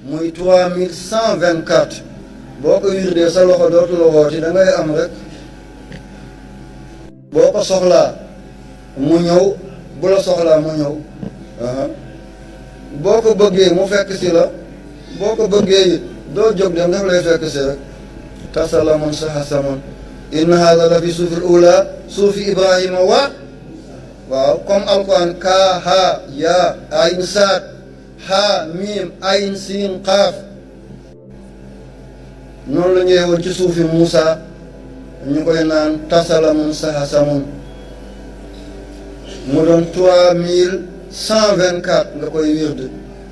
muy 3124 boo ko wirdee sa loxo dootu la wooti da ngay am rek boo ko soxlaa mu ñëw bu la soxlaa mu ñëw boo ko bëggee mu fekk si la boo ko bëggee it doo jóg dem daf lay fekk si rek tasalamun sahasamun inna hada la fi suufil ula suufi ibrahima waaw comme alquran ka ha ya ayn saad ha miim ayn siin qaaf noonu la ñëwee woon ci suufi Muusa ñu koy naan tasalamun sahasamun mu doon 3124 nga koy wird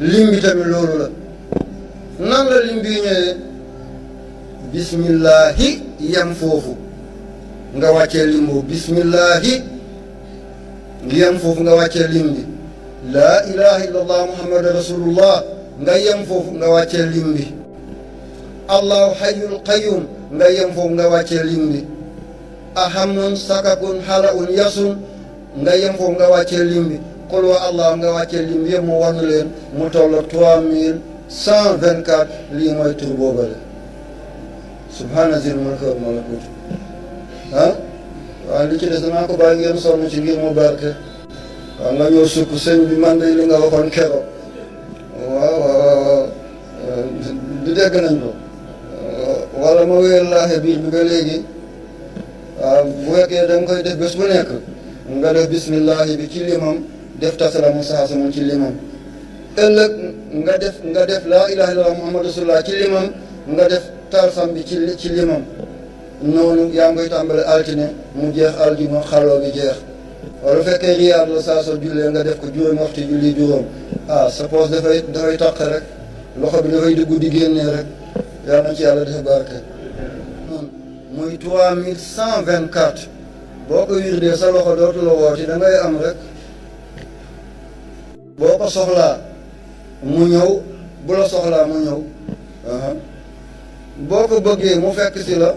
lim bi tamit loolu la nan la lim bi ñëwee bismillahi yem foofu nga wàccee lim boobu bismillahi yem foofu nga wàccee lim bi laa ilaha illallah muhammad rasulullah nga yem foofu nga wàccee lim bi allahu hayyul qayyum nga yem foofu nga wàccee lim bi ahamun sakakun halaun yasun nga yem foofu nga wàccee lim bi qul wa allah nga wàccee lim bi yëpp mu wan leen mu toll 3124 lii mooy tur boobale subhaana zil mulki wal malakut waaw li ci des danaa ko bàyyi ngeen sonn ci ngir mu barke waaw nga ñëw sukk sëñ bi man de li nga waxoon kero waaw du dégg nañ ko wala ma wéyal laaxe biir bi ba léegi waaw bu fekkee da nga koy def bés bu nekk nga def bismillahi bi ci limam def tasalamu sahasamun ci limam ëllëg nga def laa ilaha illallah muhammadu rasulullah ci limam nga def tarsam bi ci limam noonu yaa ngi koy tàmbale altine mu jeex aljuma xaloo bi jeex wala fekkee riyaad la saa soo jullee nga def ko juróomi waxtu julli juróom sa poos dafay taq rek loxo bi dafay dugg di génnee rek yal na ci yàlla def barke muy 3124 boo ko wirdee sa loxo dootu la wooti da ngay am rek boo ko soxlaa mu ñëw bu la soxlaa mu ñëw boo ko bëggee mu fekk si la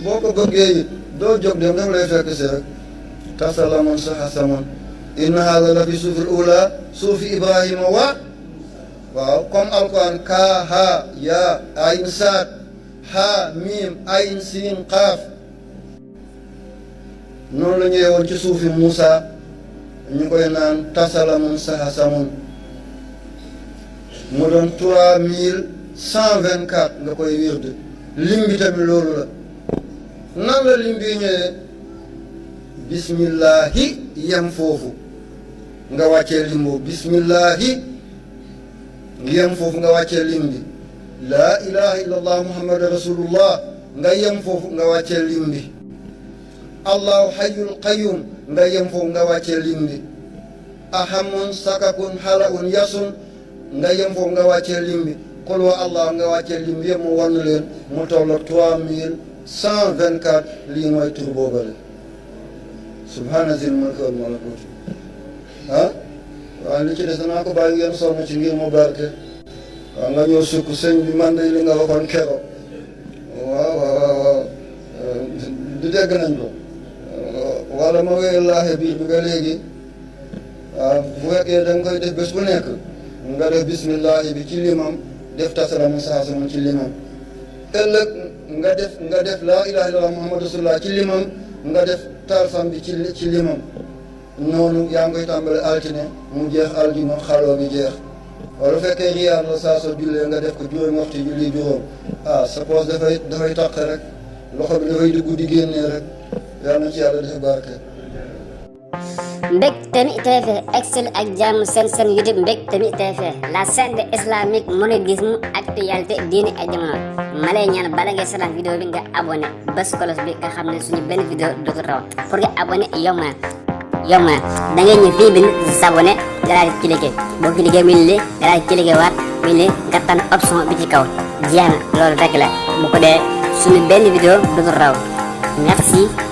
boo ko bëggee it doo jóg dem daf lay fekk si rek tasalamun sahasamun inna hada la fi suufil ula suufi ibrahima waaw comme alquran ka ha ya ayn saad ha miim ayn siin qaaf noonu la ñëwee woon ci suufi Muusa ñu koy naan tasalamun sahasamun mu doon 3124 nga koy wird lim bi tamit loolu la nan la lim bi ñëwee bismillahi yem foofu nga wàccee lim boobu bismillahi yem foofu nga wàccee lim bi laa ilaha illallah muhammad rasulullah nga yem foofu nga wàccee lim bi allahu hayyul qayyum nga yem foofu nga wàccee lim bi ahamun sakakun halaun yasun nga yem foofu nga wàccee lim bi qul wa allah nga wàccee lim bi yëpp mu wan leen mu toll 3124 lii mooy tur boobale subhaana zil mulki wal malakut waaw li ci des danaa ko bàyyi ngeen sonn ci ngir mu barke waaw nga ñëw sukk sëñ bi man de li nga waxoon kero waaw du dégg nañ ko wala ma wéyal laaxe biir bi ba léegi waaw bu fekkee da nga koy def bés bu nekk nga def bismillahi bi ci limam def tasalamu sahasamun ci limam ëllëg nga def laa ilaha illallah muhammadu rasulullah ci limam nga def tarsam bi ci limam noonu yaa ngi koy tàmbale altine mu jeex aljuma xaloo bi jeex wala fekkee riyaad la saa soo jullee nga def ko juróomi waxtu julli juróom sa poos dafay taq rek loxo bi dafay dugg di génnee rek yal na ci yàlla def barke. Mbectemi TV excel ak jàmm seen YouTube Mbectemi TV la chaîne de islamique mouridisme actualité diine ak jamono ma lay ñaan bala ngay seetaan vidéo bi nga abonné bés kolos bi nga xam ne suñu benn vidéo dootu raw pour nga abonné yomb na da ngay ñëw fii bind s'abonné nga daal di cliqué boo cliqué muy li nga daal di cliqué waat muy li nga tànn option bi ci kaw jeex na loolu rek la bu ko dee suñu benn vidéo dootu raw merci.